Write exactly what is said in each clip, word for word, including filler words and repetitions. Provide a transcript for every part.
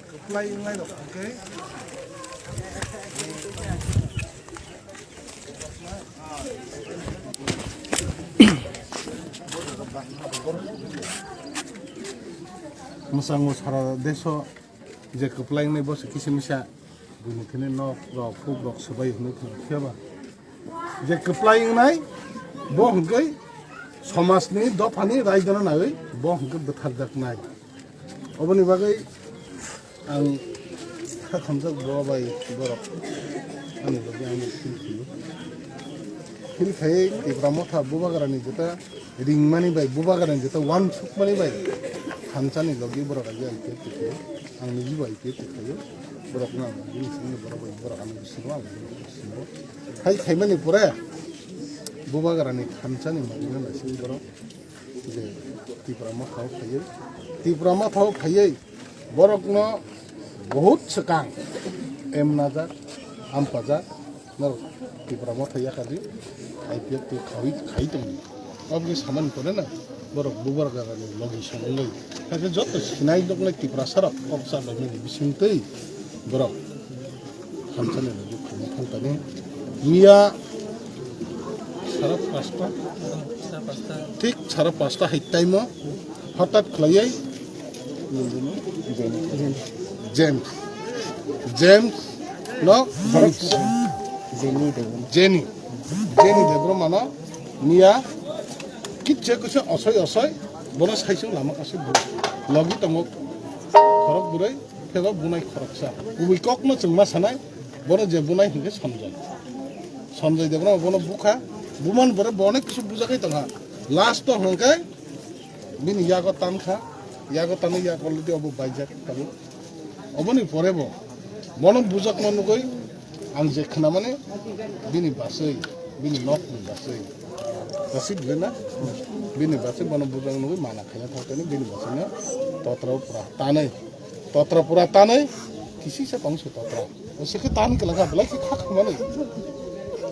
Kwplai wngnai rok hwnkhe. Mwsang mwsara deso je kwplai wngnai boso kisa misa buini thani nok rok phuk rok swbai hwnwi thang phiya ba. Je kwplai wngnai, bo hwnkhe somajni dophani raidano naiwi bo hwnkhe bwtharjaknai. Oboni bagwi ang kha khamjak bo bai borok ani logi ani feel khaio. Feel khaiwi Tipra Motha Bubagrani jeta ringmani bai, Bubagrani jeta uansukmani bai thansani logi borok aja I P F T khaio. Ang niji bo I P F T khaio. Borokno ang bini simi borok bai borok ani bisingo ang bisingo. Hai khaimani pore Bubagrani khamsani magwino naising borok je Tipra Mothao phaiwi, Tipra Mothao phaiwi borokno bahut swkang emnajak, ampajak, norok Tipra Motha yakadi I P F T khawi khai tongdi. Oboni samani pore na borok Bubagrani logi songwi, hakhe joto sinai nuknai Tiprasarok kok cha laimani bisingtwi borok Thansani logi phaiwi thangkani. Miya sara pasta, thik sara pasta hai time o hotat khlaiwi James, James no Jenny Debbarma no miya kitse kisa osoi osoi bono saisung lama kasui logi tongo khorok bwrwi. Phego bunai khoroksa. Kubui kokno chwng ma sanai, bono je bunai hinkhe Sanjoy. Sanjoy Debbarma bono bukha, buman bore bo onek kisu bujagwi tongkha. Last o hinkhe bini yago tankha, yago tanwi yak already obo baijak tabuk. Oboni pore bo bono bujakma nugwi ang je khnamani bini baswi, bini nokni baswi. Baswi bwrwi na? Bini baswi bono bujak nugwi mana khaina thangkani bini baswino totra pura tanwi. Totra pura tanwi, kisi se tong se totra. O se khe tan kela kha, belai khe kha khamani.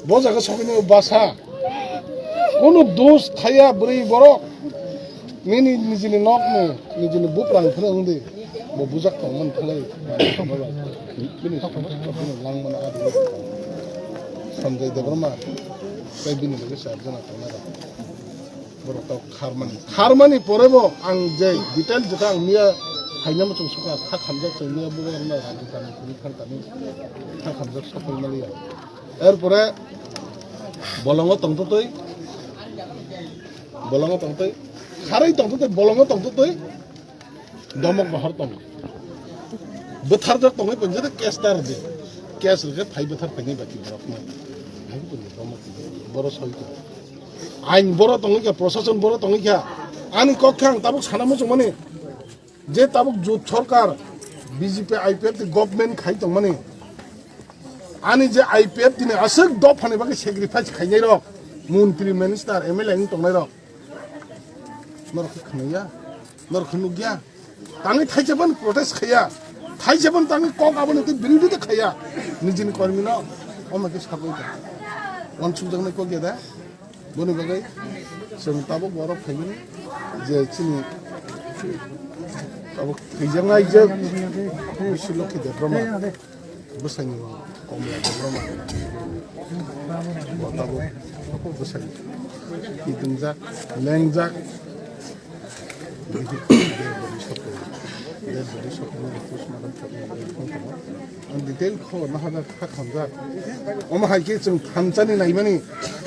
Bo jaga sokini o basa. Kono dos khaya bwrwi borok. Nini nijini nok ni, nijini buprang phano wngdi. Bo bujak tong man thalai. Bini sok tong man lang mana adi. Sanjay Debbarma. Tai bini loge char jona tong nai. Borok tok kharmani. Kharmani pore bo ang je detail jeta ang miya haina muchung suka kha khamjak se miya bugo rwna rani kami kuni khan kami kha khamjak sokoi maliya. Er pore bolongo tongtotoi, bolongo tongtoi, kharoi tongtotoi, bolongo tongtotoi. Domok bahar tongo. Bwtharjak tongwi pon jeta case tar di. Case rwkhe phai bwthar phainai baki borok no. Hai pon domok boro soi ko. Ain boro tongwi kha, prosason boro tongwi kha. Ani kok khe ang tabuk sana muchung mani. Je tabuk jut sorkar B J P I P F ni government khai tong mani. Ani je I P F ni aswk dophani bagwi sacrifice khainai rok. Montri, minister, M L A wng tongnai rok. Norok khe khwnaya, norok khe nukya. Tangwi thaisa phano protest khaya, thaisa phano tangwi kok aboni tei birodita khaya. Nijini kormino omo khe sagwi tong. Wansukjaknai kok ya da? Boni bagwi chwng tabuk borok phaimani je chini tabuk thwijaknai je Bisu Lokhi Debbarma. Bwsani Komla Debbarma. Bo tabuk bwsani kidwngjak, lengjak. Dead body sokwi, dead body sokwi postmortem khainai thang tongo. Ang detail khobor no hajak kha khamjak. Omo hai khe chwng thansani naimani,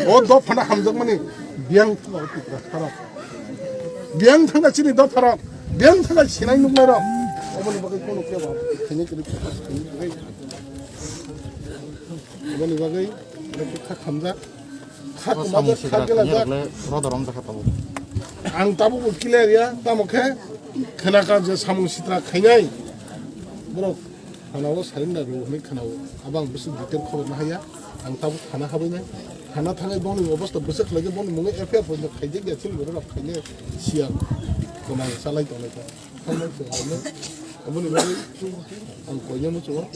o dophano hamjakmani biyang thangna o Tipra harok. Biyang thangna chini dopharok, biyang thangna sinai nuknairok. Oboni bagwi kono kebo khainai kwrwi focus khainai kwrwi. Oboni bagwi kha khamjak. Kha kwmajak, kha gelajak. Roda romjak kha tabuk. Ang tabukbo clear ya, tamo khe khenakha je samung sitra khainai. Borok thanao surrender rw hwnwi khanao. Abo ang bwswk detail khobor no haya. Ang tabuk thana habwi nai. Thana thangwi boni obostha bwswk khlai khe boni mungwi F I R poito khaijak ya chini borok rok khainai siya kwmang salai tongnai kha. Thangwi se aboni bagwi ang koinai muchungo.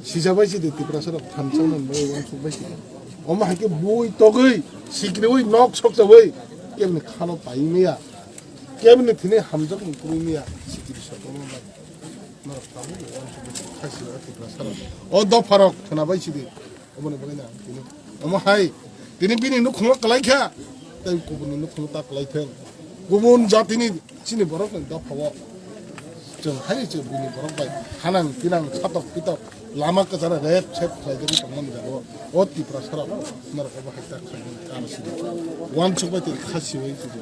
Sija bai si de Tiprasa rok thamsa nang bai wansuk bai si. Omo hai khe bui togwi sikriwi nok sok chawi kebni khano pai maya. Kebni thini hamjak ni kwrwi maya sikri sok omo bai. Norok tabuk wansuk bai si khasi rok Tiprasa rok. O dopha rok khna bai si de. Omo ni bagwi na tini. Omo hai tini bini nukhungo kwlai kha. Tei kubun ni nukhungo ta kwlai thang. Kubun jatini Chini borok ni dopha o chwng hai se bini borok bai hanang pinang satok pitok lama kwcharo rep sep khlaijagwi tongmani jaga o, o Tiprasa rok norok obo hai ta khlaimani kano sidi. Wansuk bai tei kha siwi sidi.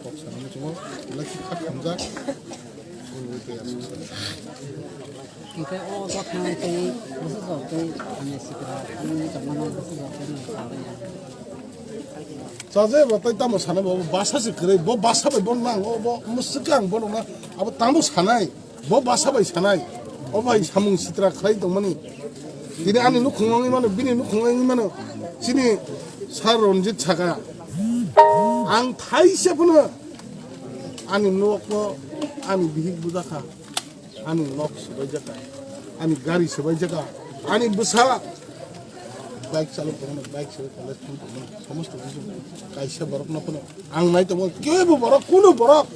Kok sanani chungo belai khe kha khamjak. Hingke o dophano tei bwsajwk tei ani sikra ani tongmano bwsajwk tei nang sabai ya. Chaje bo tei tamo sanai bo basa se kwrwi bo basa bai bo nang o bo mwswk ang bo nang abo tamo sanai bo basa bai sanai o bai samung sitra khlai tongmani tini ani nukhung wngwi mano bini nukhung wngwi mano chini sir Ranjit saka ang thaisa phano ani nokno ani bihik bujakha. Ani nok swbaijaka, ani gari swbaijaka, ani bwsa bike chalok tongmani bike swbai college thang tongmani somosto bujo kaisa borok no phano ang nai tongo kebo borok kuno borok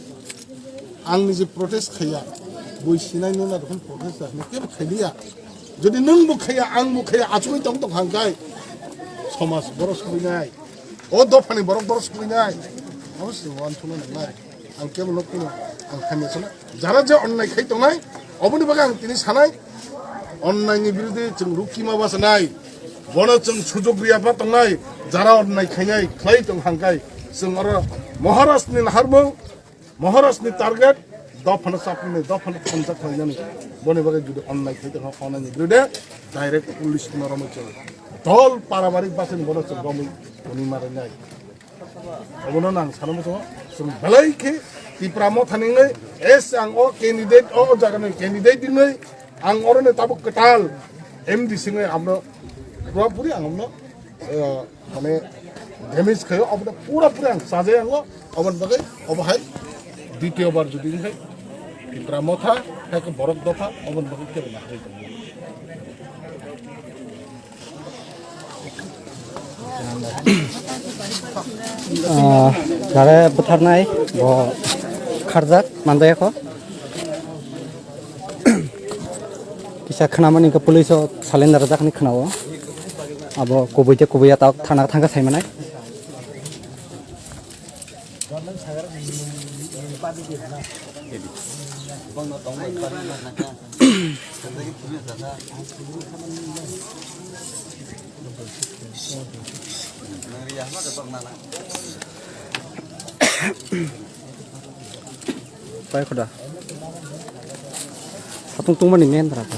ang niji protest khaiya bui sinai nuna dokhon protest khaiya kebo khailiya jodi nwng bo khaiya ang bo khaiya achugwi tong tong hangkai somaj borok swinai o dophani borok borok swinai abo se wan thuna nangnai. Ang kebo no kuno ang hamya sana. Jara je onnai khai tongnai, oboni bagwi ang tini sanai. Onnai ni birude chwng rukima ba sanai. Bono chwng sujog riya ba tongnai. Jara onnai khainai khlai tong hangkai. Chwng oro Maharaj ni naharmung, Maharaj ni target, dophano chapnai, dophano thansa khlainani. Boni bagwi jodi onnai khai tongkha, onnai ni birude direct police no romwi chwng. Dol parabarik basani bono chwng romwi toni marinai. Obono nang sana muchungo, chwng belai khe Tipra Motha ni wngwi, es ang o candidate, o jaga ni candidate wngwi, ang oro ni tabuk kwtal M D C wngwi ang no pura puri ang no, eh, mane damage khayo, obo pura puri ang sajai ang o, oboni bagwi obo hai ditiyo bar jodi wngkhe Tipra Motha, hai khe borok dopha, oboni bagwi kebo na hai tongo. Ah, jare bwtharnai bo kharjak mandayakho. Kisa khnamani khe police o salendar jakni khnao. Abo kubui tei kubui ya tok thana thangkha saimanai. Pai khoda. Satung tungmani men dara ta.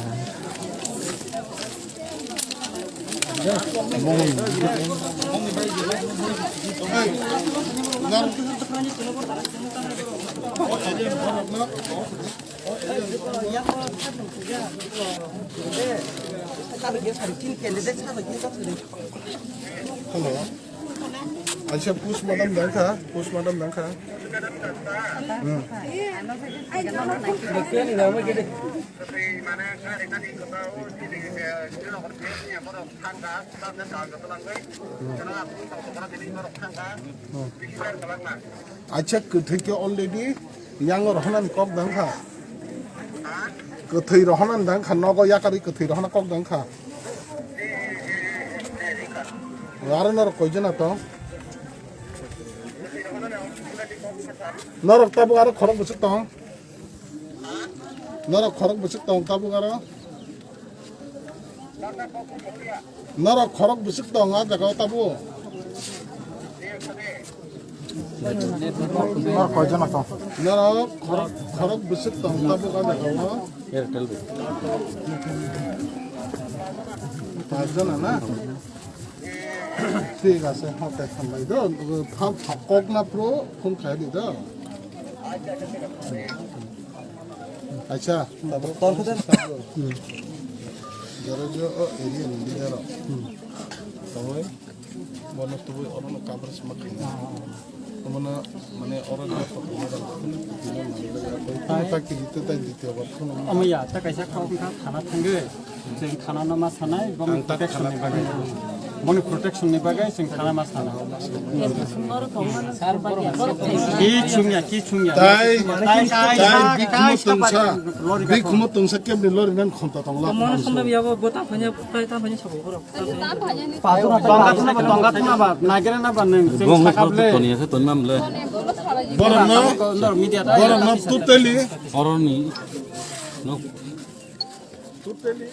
Hello. Acha, postmortem dangkha, postmortem dangkha. Hmm. Acha, kwthwi khe already yango rohonani kok dangkha. Kwthwi rohonani dangkha, nogo yakarwi kwthwi rohona kok dangkha. Aro norok koijona tong? Norok tabuk aro khorok bwswk tong? Norok khorok bwswk tong tabuk aro? Norok khorok bwswk tong a jaga o tabuk? Norok koijona tong? Norok khorok, khorok bwswk tong tabuk a jaga o? Pachjona na? Thik ache, hote hambai do. Thang kok na pro phone khai di do. Acha, tabuk. Hmm. Jara jo o area ni leader rok. Hmm. Tongoi, bono tubui oro no coverage ma khaina. Mane, mane oro je kok mane rang phone, phone mane rang phone, tai ki hite tai dite bar phone. Omo ya, ta kaisa kok wngkha thana thangwi. Chwng thana no ma sanai, boni protection ni bagwi. Boni protection ni bagwi chwng thana ma sanai. Ki chungya, ki chungya. Tai, tai, tai, tai, bikhumo tungsa, bikhumo tungsa kebni lori nan khonta tongla. Omo no somna biya bo, bo ta phanya, tai ta phanya sabo borok. Tonga tuna ba, tonga tuna ba, nagere na ba neng, sing Bong sakap le. Toni ase, toni mam le. Borok no, Media ta. Borok no totally. Oroni. No. Totally.